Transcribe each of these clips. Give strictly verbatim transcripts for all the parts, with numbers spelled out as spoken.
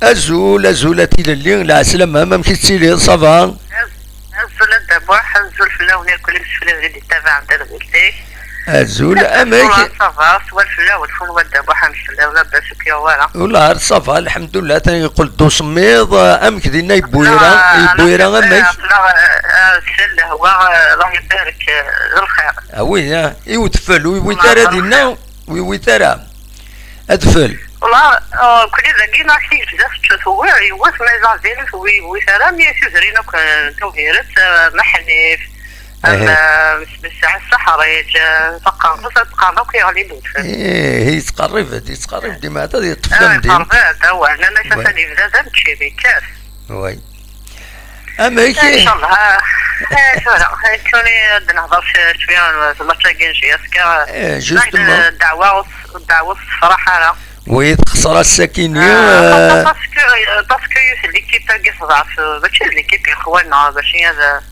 Azul, azul a Tilelli, lɛeslama, amek i tettiliḍ, ça va? Azul a Dda Buḥ, azul fell-awen irkel imseflad i d-ittabaɛen talɣilt-ik. Azul, amek? Ça va, swal fell-awen, kunwi a Dda Buḥ, amek telliḍ, labas ur k-yuɣ wara? Wellah, ça va, lḥemdullah, atan yeqqel-d usemmiḍ, amek dinna yewwira, yewwira amek? Sel lehwa, Allah ibarek, d lxir. Ah oui, ah, i udfel, ur yewwit ara dinna, ur yewwit ara. Adfel. Wala, euh, kuli dagi neɣ kif da tečča tuwi, yiwet ma yella din tuwi, yiwet ara, mi tudrin akk, euh, Tubiret, euh, Meḥnif, am, euh, Mesɛid Seḥriǧ, euh, Taqerḍut, ad qqaren akk yeɣli-d udfel. Ih, yettqerrib-d, yettqerrib-d, imeɛda yeṭṭef tamdint. Yettqerrib-d, awal, nnan-as atan yebda d ameččim, yekkat. Oui. Amek? Inchallah. Eh, tura, eh, tuni ad nehḍer sh-, cwiya n tmaččagin J S K. Eh, justement. Ddeɛwa ur s-, ddeɛwa ur tessefraḥ ara. Oui, texṣer ass-akini, eh, parce que, eh, parce que l'équipe-agi teḍɛef, eh, mačči d l'équipe yexwan, neɣ mačči ad,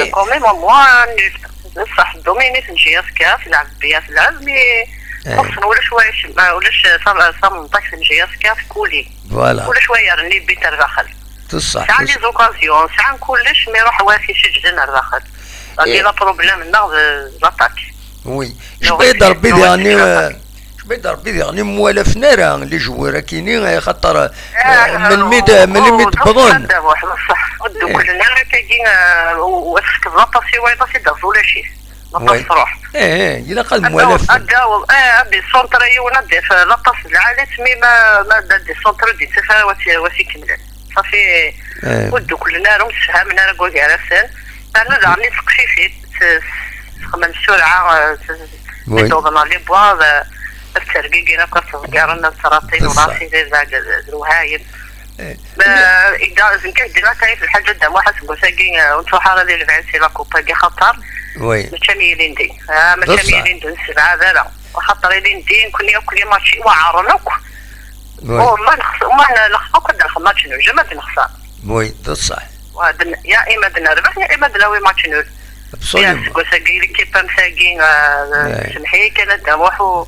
eh, quand même, au moins, nul. Bṣaḥ, dominit n J S K, tleɛb bien, tleɛb, mais xeṣṣen ulac wa, ulac tam-, tamḍikt n J S K tkuli. Voilà. Ulac wa yerni but ar daxel. D ṣṣeḥ. Sɛan les occasions, sɛan kullec, mi ruḥ wa t-iseǧden ar daxel. Agi la problème-nneɣ d l'attaque. Oui. Jbed Rebbi diɣen, jbed Rebbi diɣen, mwalafen ara les joueurs akini, xaṭer, eh, melmi d-, melmi d-wwḍen. Ur dduklen ara akkagi, eh, u-, u-, tfekkeḍ l'attaque i wayeḍ, ad t-id-tafeḍ ulac-it. L'attaque truḥ. Eh, eh, ilaq ad mwalafen. Ad d-, ad d-, eh, ad d-isentre yiwen, ad d-yaf l'attaque d lɛali-s, mi ma, ma ad d-isentre ur d-yettaf ara wa t-, wa t-ikemlen. Ṣafi, ur dduklen ara, ur msefhamen ara deg wagar-asen. Rnu daɣen iseqcic-it, s-, s-, sexmen ssurɛa, eh, s-, s-, mi d-wwḍen ɣer les bois, eh, ad ttergigin akk, ad ttḍeggaren, ad ttṛaṭin, ulac d, d, d lewhayen. Eh, ma, ida, zenka ddin akka i lḥaǧa Dda Muḥ aseggas-agi, eh, ur nettruḥ ara di lebɛid si la coupe-agi, xaṭer mačči am yilindi. Ah, mačči am yilindi n ssebɛa d ara. Axaṭer ilindi, nekkni akk les matchs i weɛren akk. Oui. Oh, ma nexs-, ma n-, nexṣer akk ad nexṣer match nul, jamais ad nexṣer. Oui, d ṣṣeḥ. Wa d n-, ya ima ad nerbeḥ, ya ima ad nawi match nul. Absolument. Ya, aseggas-agi, l'équipe am tagi, eh, semmeḥ-iyi kan a Dda Muḥ, u-,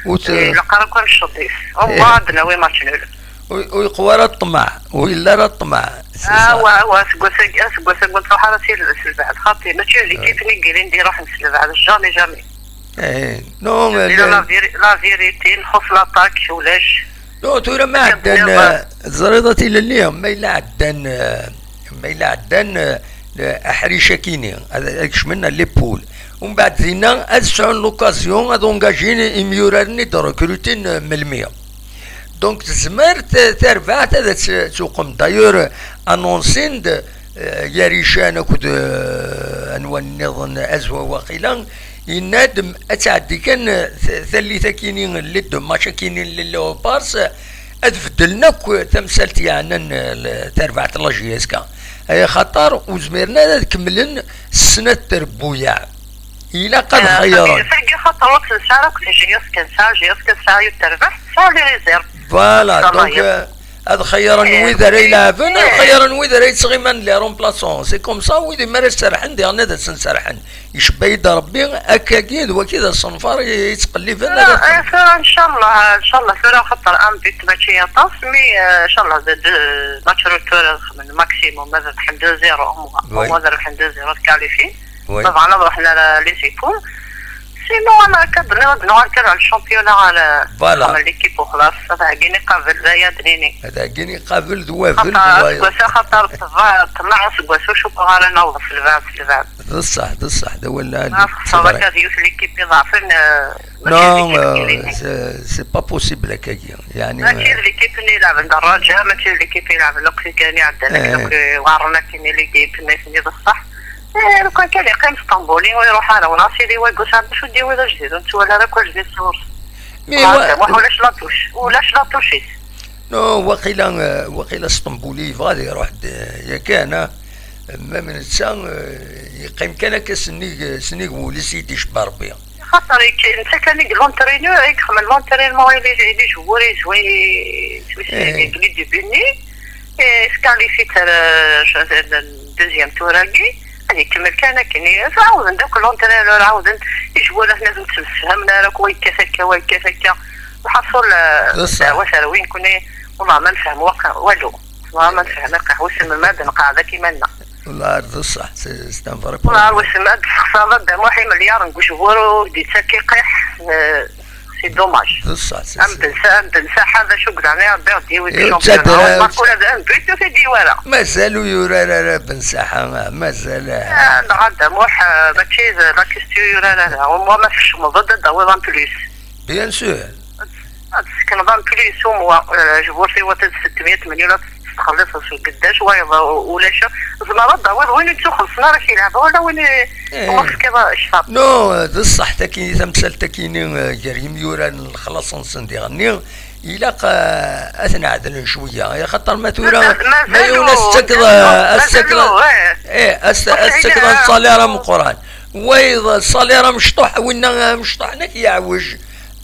ur t-, eh, ilaq ara kan ccḍ-is. Au moins ad nawi match nul. Ur, ur yeqwa ara ṭṭmeɛ, ur yelli ara ṭṭmeɛ. C'est ça. Awa, awa, aseggas-agi, aseggas-agi ur nettruḥ ara si l-, s lbeɛd. Xaṭi, mačči d l'équipe-nni i yilindi iruḥen s lbeɛd, jamais, jamais. Eh, non, la, la, la véri-, la vérité, nxuṣ l'attaque, ulac. Non, tura ma ɛeddan, eh, teẓriḍ a Tilelli, ma yella ɛeddan, eh, ma yella ɛeddan, eh, aḥric akini, ad, ad kecmen les poules. Umbeɛd dinna ad sɛun l'occasion ad engagin imyuraren i d-recrutin, eh, melmi. Donc tezmer t-, terbaɛt ad tt-, tuqem. D'ailleurs, annoncin-d, eh, Yarican akked, eh, anwa nniḍen, Azwa waqila, yenna-d m-, ad tɛeddi kan, eh, t-, tallit akini, les deux matchs akini n Lille Pars, ad beddlen akk tamsalt yeɛnan, eh, l-, terbaɛt n la J S K. Ay axaṭer ur zmiren ara ad kemmlen s snat trebbuyaɛ. Ilaq ad xeyyren. Tagi xaṭer ur tt-nesɛi ara akk J S K, nesɛa J S K, nesɛa yiwet terbaɛt, nesɛa les réserves. Voilà, donc, euh, ad xeyyren wid ara ilɛeben, ad xeyyren wid ara yettɣiman, les remplaçants. C'est comme ça, wid i mi ara serḥen, diɣen ad asen-serḥen. Icebba-yi-d Rebbi, akkagi d waki d asenfar i yettqelliben. Ah, eh, tura, ncallah, ncallah, tura xaṭer un but mačči aṭas, mais, euh, ncallah, d, d, match retour ad xedmen maximum, ad rebḥen deux zéro, au moins. Au moins ad rebḥen deux zéro, ad qualifien. Oui. Ṭabɛen ad ruḥen ar les poules. Sinon, ana akka d-nniɣ ad nuɣal kan ɣer le championnat, ɣer, voilà, ɣer l'équipe u xlaṣ. Ad heggin iqabel, d aya ad d-nini. Ad heggin iqabel d wabel, xaṭer d wayeḍ. Aseggas-a, xaṭer ṭṭma-, ṭṭmeɛ aseggas ur cukkeɣ ara naweḍ s lbeɛd, s lbeɛd. D ṣṣeḥ, d ṣṣeḥ, d awal lɛali. Ma texṣer akka d yiwet l'équipe iḍeɛfen, euh, mačči d l'équipe, euh, c'est, c'est pas possible akkagi. Yeɛni, mačči d l'équipe-nni ilɛeben d Rraǧa, mačči d l'équipe ilɛeben akk tikkal iɛeddan, akken akk iweɛren akken i l'équipe-nni d ṣṣeḥ. Eh, lukan kan yeqqim Sṭambuli, ur iruḥ ara, ur ɣas ili waggus, ar d acu d-yawi d ajdid, ur nettwali ara akk ajdid sɣur-s. Mais wa-, ulac la touche, ulac la touche-is. Non, waqila, eh, waqila Sṭambuli yebɣa ad iruḥ d, yakan, ah, même netta, eh, yeqqim kan akka sennig, sennig wul-is i d-icebba Rebbi. Xaṭer ik-, netta kan i d l'entraîneur, i ixedmen l'entraînement i les, i les joueurs, i les, les débuts-nni, i squalifie-t ar, euh, deuxième tour-agi, ad ikemmel kan akken. I, ɛawden-d akk l'entraîneur, ɛawden, i joueurs atni ur ttemsefhamen ara, wa yekkat akka, wa yekkat akka. Ḥaṣul, eh, d ṣṣeḥ. Dɛwa terwin kuni, والله ما نفهم واقع والو. والله ما نفهم واقع. وسم ما نقعد كيما لنا. والله عاد بصح، c'est, c'est un vrai problème. والله وسم ما تسخسر الدموع مليار نقول شهور ودي تسكي قيح. آه، c'est dommage. بصح، c'est, ام c'est بنسا، ام بنسا هذا شو قدرنا ربي يدي ويدي إيوا، championnat. تدرى. والله كل هذا ام بيت في ديوارا. مازالوا يورا لا لا بن ساحة، مازال. آه، لا، غدا موح، آه، ماشي لا كيستيو يورا لا لا. وموا ما فيش مضد داوي ان بليس. Bien sûr. هاد السكن ضام كل يسوم هو، آه، جبور في وقت ستمية مليون تخلص في قداش وايضا ولا شا. زعما راه داوود وين يتو خلصنا راه كيلعب ولا وين ي-، إيه. وقت كذا الشهر. نو، بصح تاكي تمثال تاكيني، آه، كريم يوران الخلاص نسن دي غني. إلا قا-، أثنى عدل شوية، يا خاطر ما ثورة، مازال، ما مازال يونس له، تكض-، مازال له، أستكض-، إيه. إيه، أست-، أستكض الصاليرة من قران. ويض الصاليرة مشطوح، وإنا مشطوح هناك يعوج.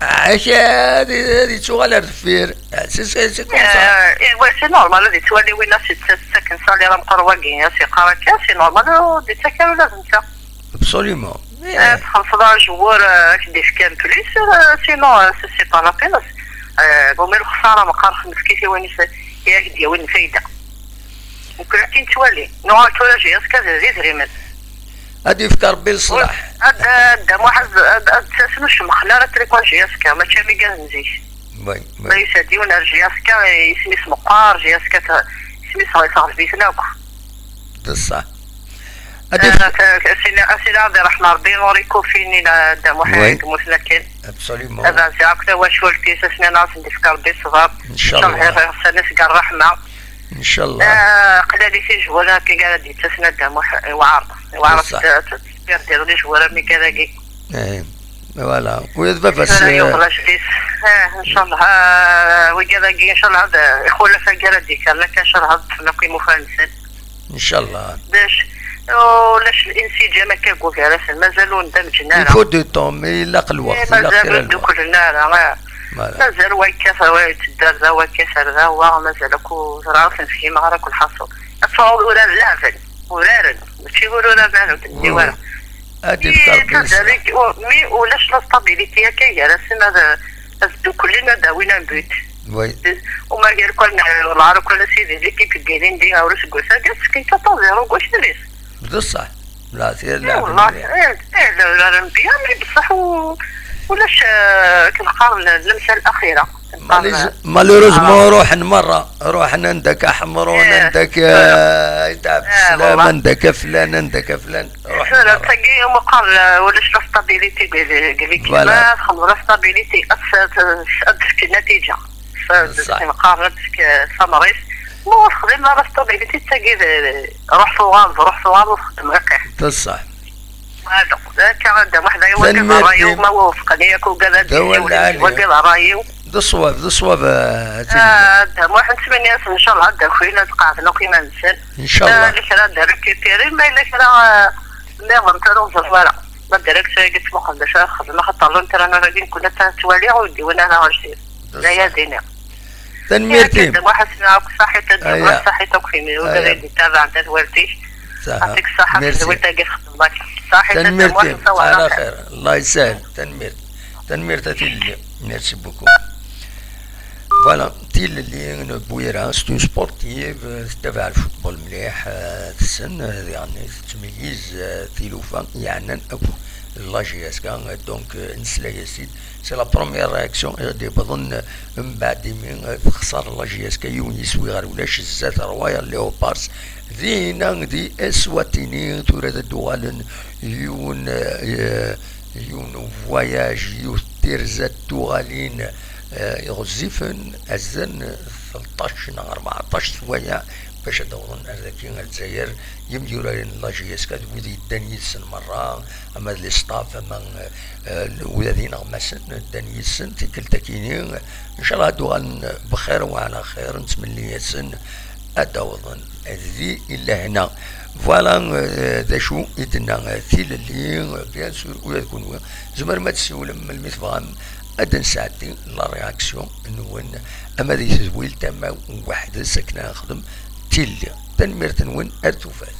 عاش هذه، هذه تغال الرفير. سي، سي، سي كوم سا. آه، إيه، وي، سي نورمال، هذه توالي وين سي تسكن سالي راه مقرواقين، يا سي قراكا، سي نورمال، دي تاكل ولا تنسى. ابسوليومون. آه، تخلص لها جوار، آه، كدي في كان بليس، آه، سينو، آه، سي، سي با لا بين. آه، بومي الخسارة ما قارخ مسكيتي وين يس-، يا كدي وين فايدة. وكل كي نتوالي، نوع كولا جي، اسكا زي، زي زريمن. هادي يفكر بالصلاح. هاد، هاد، هاد، واحد، هاد، هاد تساسن وش مخنا راه تريكون جي اسكا، ما تشامي كاع نزيش. وي، وي. ما يساديونا جي اسكا، يسمي سمقار، جي اسكا ت-، يسمي صغير صغير بيتنا وكو. بصح. هادي آه، ف- ك-، سيدي، سيدي عبد الرحمن، ربي نوريكو فيني لا دام وي. واحد موسنا كاين. ابسوليومون. هذا زعما كذا واش هو الكيس، اسمي ناس ندير في ربي الصغار. إن شاء الله. سقى الرحمة. إن شاء الله. آه، قلالي في جوانا كي قاعد يتسنى دام وح-، وعرض. وعرض بصح. ت-، ت-، تصبير ديال لي جوارة مي كذا كي. إيه، فوالا. ويا دابا بس، فوالا، يوم آه، لا جديد. آه، إن شاء الله. آه، وكذا كي إن شاء الله هذا يخول فقرة ديك، أنا كان إن شاء الله هذا نقيمو فانسين. إن شاء الله. باش، ولاش الانسجام هكا قلت على سن، مازالو ندمجنا راه. يفوت دو طون، مي يلاق الوقت، إيه، يلاق مازال كرا الوقت. دوك لنا راه. فوالا. مازال واكا، فوا يتدار ذا، واكا سار ذا، هو مازال كو راه تنفهم غير كل حاصل. الصعود ولا لا فن، ورارن، ماشي يقولوا لا فن، وي، وي. ولا. هادي إيه، فكر بليص. كذلك، و-، مي ولاش لا ستابيليتي هكا هي، راه سن هذا، هذا دوك لنا داوينا بيت. وي. وما قال كون العرب كون سيدي ليكيب ديالين دي هاورس كوسا، قال سكين كاطا زيرو كوش نريس. بصح. لا، سير إيه لا، والله، إيه، إيه، لا، لا، لا، مزيان، مي بصح و-، ولاش، آه، كنقارن اللمسة الأخيرة. كنقارن ماليز-، مالوريزمون آه. روحن مرة، روحن عندك أحمر، وأنا إيه. عندك، آه، يتعب آه، السلام، والله. عندك فلان، عندك فلان. روحن مرة. تاقي مقارن، آه، ولاش لا ستابيليتي، قال لي، قال لي فوالا. كيما تخمم لا ستابيليتي، أس-، أس-، أدرك النتيجة. بصح. مقارنة ك-، سامريس. مو خدمة لا ستابيليتي تاقي، روح في الغالب، روح في الغالب وخدم غير قيح. بصح. هذا، ذاك هذا واحد يوقف تنميرتي. الرايو، ما وافقني، ياك وقال هذا دوا الشيء ولا العالية. وقال رايو. بالصواب، بالصواب، آه، تنميرتي. آه، هذا واحد ثمانية، إن شاء الله، هذا خوينا تقاعدنا كيما نسال. إن شاء الله. آه، لك راه دار ريكيبيري، ما إلا كان، آه، نظام تاع الوزراء. ما داركش قلت مقدس، آه، خدمة خطر لون ترى أنا راجل كنا تاع توالي عودي وأنا أنا رجل. لا يا دينا. تنميرتي. يا كده واحد سمعك صحيت، أيوة. صحيت أوكي، من أيوة. ودري دي تابع عند الوالدي. صح. يعطيك الصحة في ميرسي. الزويتة اللي خدمك. صحيت، تنميرتي. واحد سوا على آخر. خير. الله يسهل. تنميرتي. تنميرتي تيلي. ميرسي بوكو. فوالا، تيلي بويرا، سي اون سبورتيف، آه، تتابع الفوتبول مليح، آه، تسن، آه، يعني تتميز، آه، تيلوفا، يعني أكو لا جي اس كا، دونك، آه، نسلا ياسين. سي لا بروميير رياكسيون، غادي بظن من بعد مين تخسر لا جي اس كا يونس ويغار ولاش الزات رويال ليوبارس. دينا دي اسواتيني، ثورة الدوغالن، يون، آه، يون فواياج، يوث تيرزا الدوغالين، آه، يغزفن، أزن ثلطاش نهار أربعطاش ثوايا باش دورن أرداكي الجزائر. يمديورارين لا جي اس كا، ويدي يدان يدسن مرة، أما لي ستاف، أما، آه، ويدي نغمسن، دان يدسن، تيكل تاكيني. إن شاء الله هادو غن بخير وعلى خير، نتمنى ياسن أدوضن ذي إلا هنا. فوالا، آه، ذا شو إدنا، آه، تيللي، آه، بيان سور، ويا تكون ويا. زمر ما تسولم، المثبغم، أدن ساعتي، لا رياكسيون، نون، أما ذي تزويل تما واحد، سكنا نخدم، تيلي. تنميرت نون، أرتوفات.